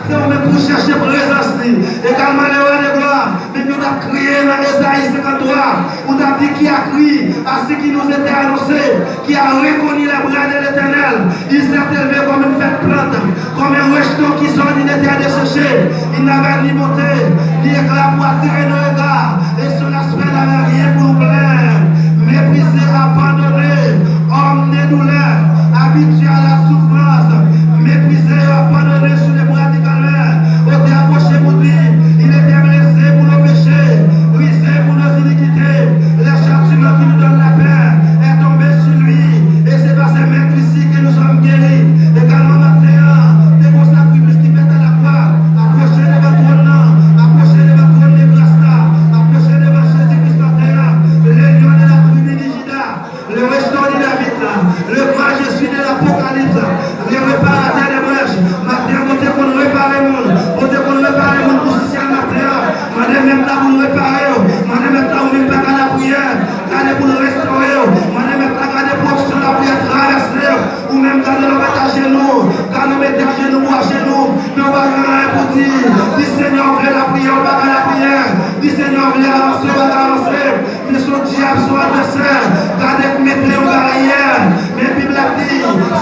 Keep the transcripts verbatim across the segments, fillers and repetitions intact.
Ou menm pou chèche prezans li. Egalman, lewa de glwa, menm yo t ap kriye nan Ezayi senkanntwa, ou t ap di: qui a crié à ce qui nous était annoncé, qui a reconnu les bras de l'Éternel. Il s'est élevé comme une faible plante, comme un rejeton qui sort d'une terre desséchée. Il n'avait ni beauté, ni éclat pour attirer nos regards, et son aspect n'avait rien pour nous plaire. Méprisé, abandonné, homme de douleur, habitué à la souffrance, méprisé et abandonné sous les bras du calvaire. Ôté, approché pour lui, il était blessé pour nos péchés, brisé pour nos iniquités. Le châtiment qui nous donne la paix est tombé sur lui, et c'est par ses meurtrissures que nous sommes guéris. Egalman maten an, te gon sakrifis ki fèt a la kwa. Apwoche devan twòn nan, apwoche devan twòn de gras la, apwoche devan Jezi Kris maten an. Le lion de la tribu de Juda, le rejeton de David la, le grand je suis de l'Apocalypse, le réparateur des brèches. Maten an, Bondye konn repare moun, Bondye konn repare moun pou syèl maten an. Mande Mèt la pou l repare w, mande Mèt la ou menm pa ka lapriyè. Gade pou l restore w. Mande Mèt la gade pou onksyon lapriyè travèse w. Ou menm gade lè w mete ajenou. Gade w mete ajenou pou ajenou. Men w pa gen anyen pou di. Di Senyè w vle lapriyè, w pa ka lapriyè. Di Senyè w vle avanse, w pa ka avanse. Men se yon dyab, se yon advèsè. Gade k mete yon baryè. Men Bib la di,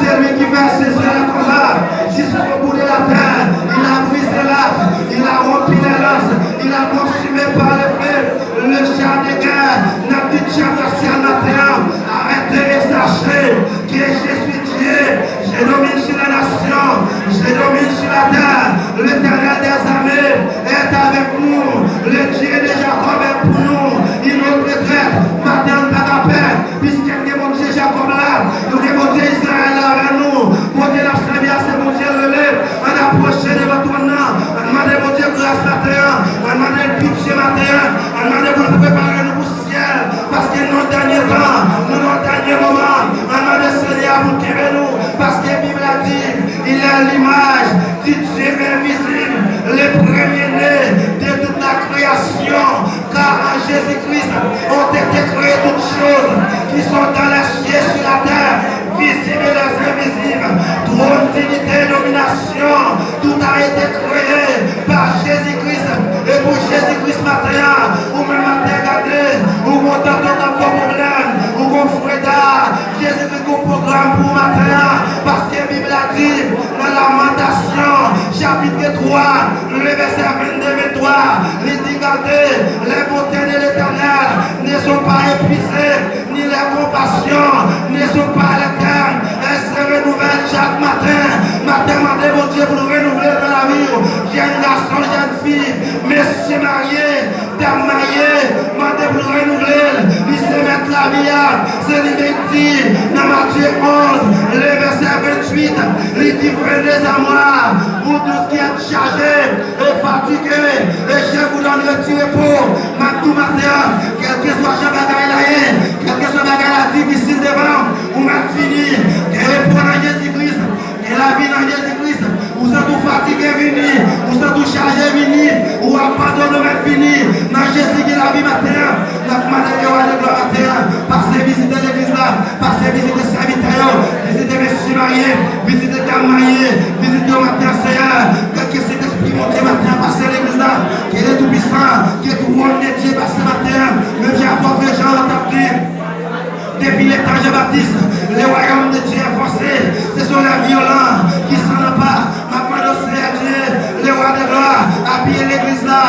celui qui fait cesser le combat jusqu'au bout de la terre, il a brisé l'arc, il a rompu les lances, il a consumé par le feu. Le char de guerre, n ap di dyab nan syèl maten an, arete e sache que je suis Dieu, je domine sur les nations, je domine sur la terre. L'Éternel des armées est avec nous, le Dieu de Jacob est pour nous une autre retraite. Maten an, n pa ka pè, piske n gen Bondye Jakòb la, nou gen Bondye Izrayèl la avè nou. Bondye n ap sèvi a se Bondye rele. Ann apwoche devan twòn nan, ann mande Bondye gras maten an, ann mande l pitye maten an, ann mande pou l prepare nou pou syèl, paske nou nan dènye tan, nou nan dènye moman. Ann mande Senyè a pou l kenbe nou, paske Bib la di, il est l'image du Dieu invisible, le premier-né de toute la création, car en Jésus-Christ ont été créées toutes choses qui sont dans les cieux, sur la terre, visibles et invisibles, trône, dignité, domination, tout a été créé par Jésus-Christ. E pou Jezi Kris maten an, ou menm maten an gade, ou kontan, ou kontan, ou kontan pwoblèm, ou kontan freda, Jezi Kris gon pwogram pou ou maten an, paske Bib la di nan Lamantasyon chapit twa, le vèsè vennde, venntwa, li di, gade, les bontés de l'Éternel ne sont pas épuisées, ni les compassions ne sont pas éternelles. Elles se renouvellent chaque matin. Maten, mande Bondye pou l renouvle l nan lavi w. Jèn gason, jèn fi, mesye marye, dam marye, mande pou l renouvle l. Li se mèt lavi a. Se li menm ki di nan Matye onz, le vèsè venntuit, li di, venez à moi, vous tous qui êtes chargés et fatigués, et je vous donnerai du repos. M ap di w maten an, kèlkeswa jan bagay la ye, kèlkeswa bagay la difisil devan w, ou mèt vini. Gen repo nan Jezi Kris, gen lavi nan Jezi Kris. Ou santi w fatige, vini. Ou santi w chaje, vini. Ou abandone, ou mèt vini. Nan Jezi gen lavi maten an. N ap mande Lewa de glwa maten an, pase vizite legliz la, pase vizite sèvitè yo, vizite mesye marye, vizite dam marye, vizite yo maten an, Seyè. Ke Sentespri monte maten an, pase legliz la. Ke le Toupisan, ke twòn de Dye pase maten an. Menm jan apot Jan t ap di, depi letan Jan Batis, le wayòm de Dye enfonse, se sou lè vyolan ki san nan pa. M ap mande w, Seyè Dye, Lewa de glwa, apiye legliz la,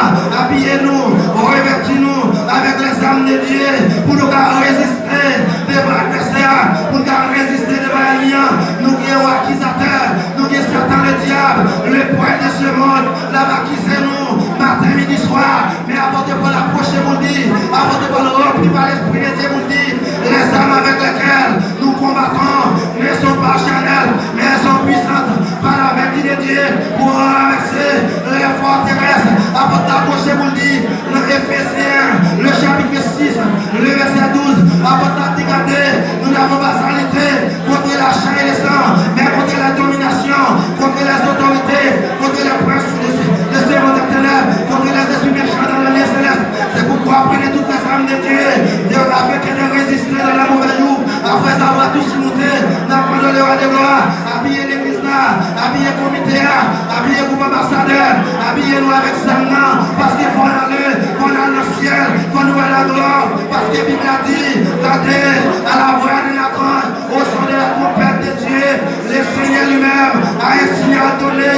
apiye nou, revèti nou avèk lèzam de Dye, pou nou ka reziste devan advèsè a, pou nou ka reziste devan ènmi an. Nou gen yon akizatè, nou gen Satan Ledyab, le prince de ce monde, l ap akize nou maten, midi, swa. Men apot Pòl apwoche pou l di, apot Pòl ranpli pa Lespri de Dye pou l di, les armes avec lesquelles nous combattons ne sont pas charnelles, mais elles sont puissantes par la vertu de Dieu pour renverser les forteresses. Apot la apwoche pou l di, nan Efezyen, le chapitre six, le verset douze, apot la di, gade, nous n'avons pas à lutter contre la chair et le sang, mais contre la domination, contre les autorités, contre les princes de, de ce monde éternel, contre les esprits méchants dans les lieux célestes. C'est pourquoi prenez toutes les armes de Dieu, afin que de résister dans le mauvais jour. Après avoir tout surmonté, n ap mande Lewa de glwa, apiye legliz la, apiye komite a, apiye gwoup anbasad. Abiye nou avèk zam nan, paske fò n ale, fò n al nan syèl, fò nou wè laglwa, paske Bib la di, gade, à la voix d'un archange, au son de la trompette de Dieu, le Seigneur lui-même a un signal donné,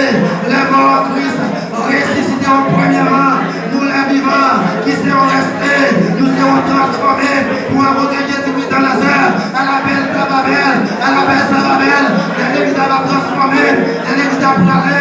les morts en Christ ressusciteront premièrement, nous les vivants qui serons restés, nous serons transformés pour rencontrer Jésus-Christ dans les airs, à la belle Zababèl, à la belle Zababèl, lè legliz la va transfòme, lè legliz la prale,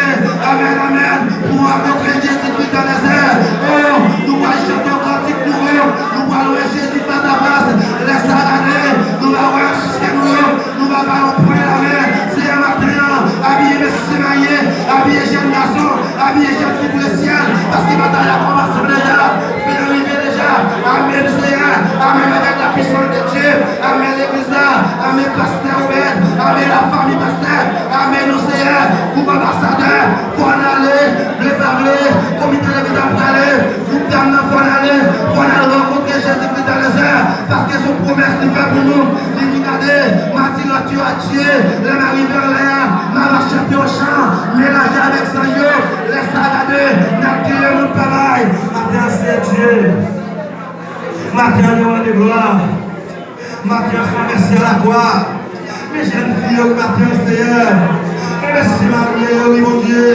amèn, amèn, pou w rankontre Jezi Kris dans les airs. Oh, nou pral chante yon kantik nouvo, nou pral wè Jezi fas a fas, lè sa gade, nou va wè ansyen nou yo, nou va ba yo pran lamen, Seyè, maten an, abiye mesye marye, abiye jèn gason, abiye jèn fi pou lesyèl, paske batay la kòmanse deja, fin an rive deja. Amèn, Seyè. Amèn, avèk la puissance de Dieu. Amèn, legliz la. Amèn, pastè Obed. Amèn, lafanmi pastè. Amèn, nou, Seyè. Gwoup anbasadè. Fò n ale. Vle pa vle. Komite legliz la prale. Gwoup dam nan, fò n ale. Fò n al rankontre Jezi Kris dans les airs. Paske se yon pwomès li fè pou nou. Li di, gade, m a di lòt yo adye, lè m a rive anlè a, m a va chante yon chan, melanje avèk zanj yo, lè sa gade, n ap di lemonn pa bay. Maten an, se Dye. Maten an, nou rande glwa. Maten an, se yon mèsi a la kwa. Men jèn fi yo, maten an, Seyè. Men mesye marye yo, wi, Bondye.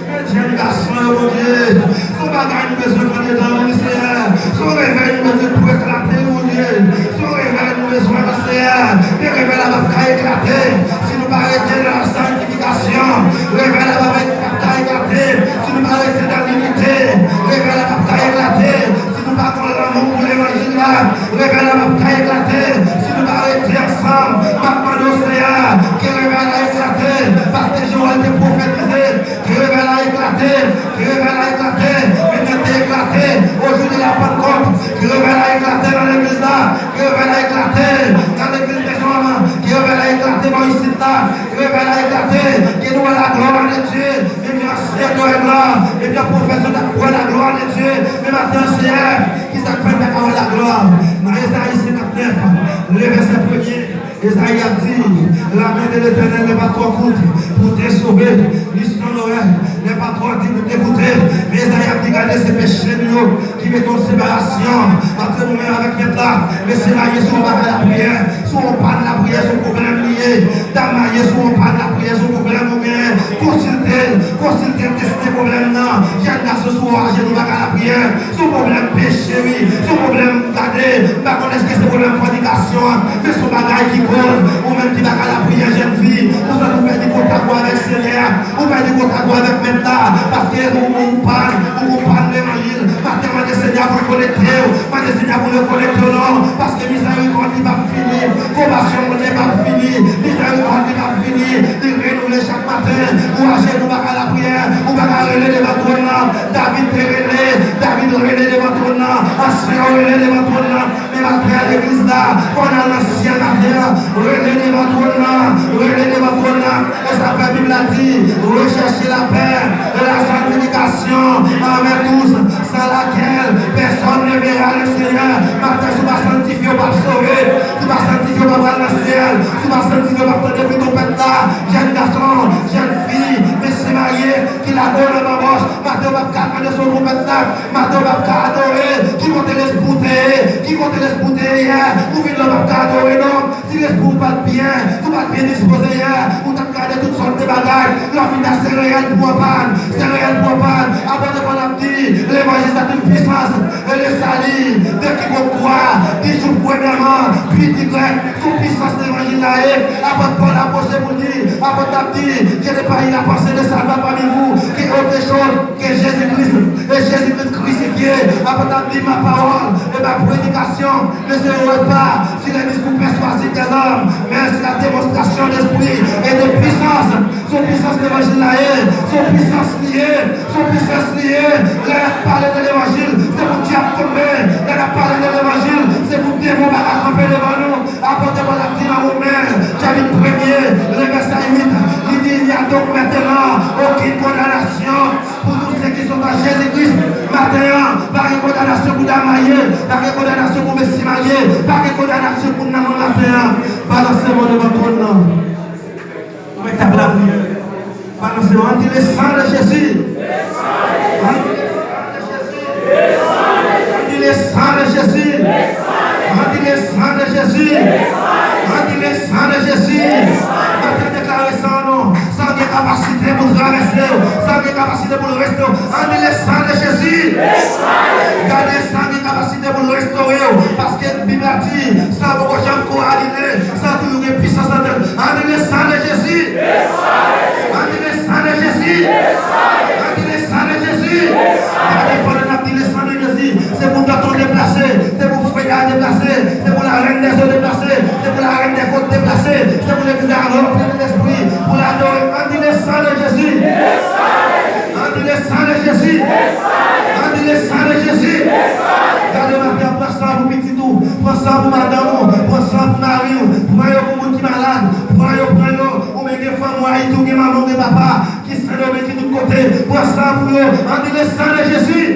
Men jèn gason yo, Bondye. Se yon bagay nou bezwen mande nan ou, wi, Seyè. Se yon revèy nou bezwen pou eklate, wi, Bondye. Se yon revèy nou bezwen, wi, Seyè. Men revèy la p ap ka eklate si nou pa rete nan la sanktifikasyon. Revèy la p ap, p ap ka eklate si nou pa rete nan linite. Revèy la p ap ka eklate si nou pa gon lanmou pou levanjil la. Revèy la p ap ka eklate si nou pa rete ansanm. M ap mande w, Seyè, ke revèy la eklate, paske Jowèl te pwofetize. Ke revèy la eklate, ke revèy la eklate, men jan te eklate o jou de la Pantkòt. Ke revèy la eklate nan legliz la, ke revèy la eklate nan legliz Mezon Manman, ke revèy la eklate bò isit la, ke revèy la eklate, ke nou wè la gloire de Dieu, men jan ansyen yo wè glwa, men jan pwofèt yo t ap wè la gloire de Dieu, men maten an, Seyè, kisa k fè n pa ka wè la gloire? Nan Ezayi senkantnèf, le vèsè premye, Ezayi ap di, la main de l'Éternel n'est pas trop courte pour te sauver, ni son oreille n'est pas trop dure pour t'écouter. Men Ezayi ap di, gade, se peche nou yo ki mete yon separasyon ant nou menm avèk Mèt la. Mesye marye, si w pa ka lapriyè, si w pa lapriyè, se yon pwoblèm li ye. Dam marye, si w pa lapriyè, se yon pwoblèm ou genyen. Konsilte l, konsilte l, teste pwoblèm nan. Jèn gason, si w ajenou, pa ka lapriyè. Se yon pwoblèm peche, wi. Se yon pwoblèm gade. M pa konn èske se pwoblèm fònikasyon an, men se yon bagay ki koz ou menm ki pa ka lapriyè, jèn fi, ou santi w pèdi kontak ou avèk Senyè a, ou pèdi kontak ou avèk Mèt la, paske ou, ou, ou pàn, ou, ou pàn levanjil. Maten, mande Senyè a pou l konekte w, mande Senyè a pou l rekonekte w non, paske mizèrikòd li p ap fini, konpasyon Bondye p ap fini, mizèrikòd li p ap fini, li renouvle chak maten. Ou ajenou, pa ka lapriyè, ou pa ka rele devan twòn nan. David te rele, David rele devan twòn nan, ansyen yo rele devan twòn nan. Men maten an, legliz la, fò n al nan syèl maten an, rele devan twòn nan, rele devan twòn nan. E sa fè Bib la di, recherchez la paix et la sanctification envers tous, sans laquelle personne ne verra le Seigneur. Maten, si w pa sanktifye, w p ap sove. Si w pa sanktifye, w p ap al nan syèl. Si w pa sanktifye, w p ap tande bri twonpèt la. Jèn gason, jèn fi, mesye marye ki lage w nan banbòch, maten w p ap ka tande son twonpèt la. Maten w p ap ka adore. Ki kote lespri w te ye? Ki kote lespri w te ye yè? Ou vin la w p ap ka adore non. Si lespri w pa t byen, si w pa t byen dispoze yè, ou t ap gade tout sòt de bagay. Lè w fin la, sereyèl pou w an pàn, sereyèl pou w an pàn. Apot Pòl ap di, l'évangile c'est une puissance, et le salut de quiconque croit, dit Juif premièrement, puis dit Grec. Se yon pisans levanjil la ye. Apot Pòl apwoche pou l di, apot la ap di, je n'ai pas eu la pensée de savoir parmi vous que autre chose que Jésus-Christ, et Jésus-Christ crucifié. Apot la ap di, ma parole et ma prédication ne se heurtent pas sur les discours persuasifs des hommes, mais sur la démonstration d'esprit et de puissance. Se yon pisans levanjil la ye. Se yon pisans li ye. Se yon pisans li ye. Lè y ap pale de levanjil, se pou dyab tonbe. Lè y ap pale de levanjil, se pou demon pa ka kanpe devan nou. Apot Pòl ap di nan Women, chapit premye, le vèsè uit, li di, il n'y a donc maintenant aucune condamnation pour tous ceux qui sont en Jésus-Christ. Maten an, pa gen kondanasyon pou dam marye, pa gen kondanasyon pou mesye marye, pa gen kondanasyon pou nanm nan maten an. Balanse men w devan twòn nan. Ou mèt ap lapriyè. Balanse yo, ann di le sang de Jésus. Ann di le sang de Jésus. Ann di le sang de Jésus. Ann di le sang de Jésus. Ann di le sang de Jésus. Mwen te deklare san non. San gen kapasite pou travèse yo. San gen kapasite pou l reste yo. Ann di le sang de Jésus. Gade, san gen kapasite pou l restore yo. Paske Bib la di, sa poko janm ko abime. Sa toujou gen pwisans ladan l. Ann di le sang de Jésus. Ann di le sang de Jésus. Ann di le sang de Jésus. Gade, pandan n ap di le sang de Jésus, se pou tonton deplase, se pou frè a deplase, se pou la reine des eaux deplase, se pou la reine des côtes deplase, se pou legliz la ranpli de lespri, pou l adore. Ann di le sang de Jésus. Ann di le sang de Jésus. Ann di le sang de Jésus. Gade maten an, pran san pou pitit ou, pran san pou madanm ou, pran san pou mari w, pran yo pou moun ki malad, pran yo, pran yo, oubyen gen fanm ou Ayiti, ou gen manman, ou gen papa, ki Sendomeng, ki tout kote, pran san pou yo, ann di le sang de Jésus.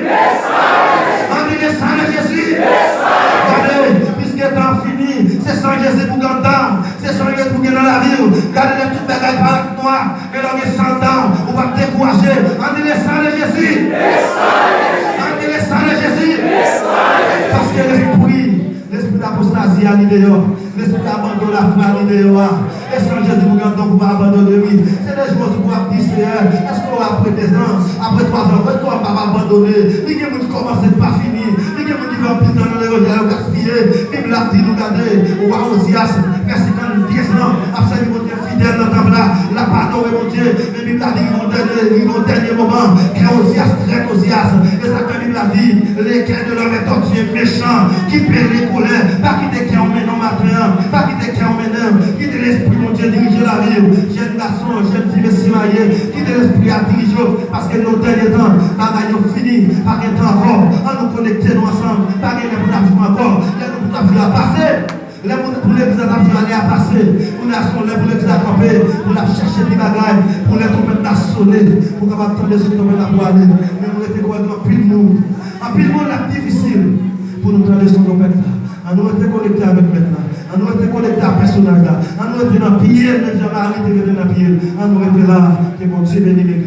Ann di le sang de Jésus. Gade, piske tan an fini, se san Jezi pou gen anndan w, se san Jezi pou gen nan lavi w. Gade lè tout bagay parèt nwa, men lè w gen san anndan w, ou p ap dekouraje. Ann di le sang de Jésus. Ann di le sang de Jésus. Paske lespri, lespri dapostazi a li deyò. Lespri abandon lafwa li deyò a. E san Jezi pou gen anndan w, pou pa abandone, wi. Se de jou an jou pou w ap di, Seyè, èske w apre de zan, apre twa zan, èske w ap abandone? Li gen moun ki kòmanse, li pa fini. Li gen moun ki fè anpil tan nan levanjil, yo gaspiye. Bib la ap di nou, gade, wa Ozyas fè senkannde zan ap sèvi Bondye fidèl nan tanp la. L ap adore Bondye. Men Bib la di, rive yon dènye, rive yon dènye moman, kè Ozyas trèt Ozyas. E sa k fè Bib la di, le cœur de l'homme est tortueux, méchant, qui périt colère. Pa kite kè w mennen w maten an. Pa kite kè w mennen w. Kite lespri Bondye dirije lavi w. Jèn gason, jèn fi, mesye marye, kite lespri a dirije w. Paske nan dènye tan, bagay yo fini. Pa gen tan ankò. Ann nou konekte nou ansanm. Pa gen lè pou n ap jwe ankò. Lè nou pou n ap jwe a pase. Lè pou, pou legliz la t ap jwe ale a pase. Kounye a se yon lè pou legliz la kanpe, pou l ap chèche pi bagay, pou lè twonpèt la sone, pou w kapab tande son twonpèt la pou ale. Men nou rete kwè gen anpil moun, anpil moun l ap difisil pou nou tande son twonpèt la. Ann nou rete konekte avèk Mèt la. Ann nou rete konekte ak pèsonaj la. Ann nou rete nan pye l, menm jan Mari te rete nan pye l. Ann nou rete la, ke Bondye beni, beni.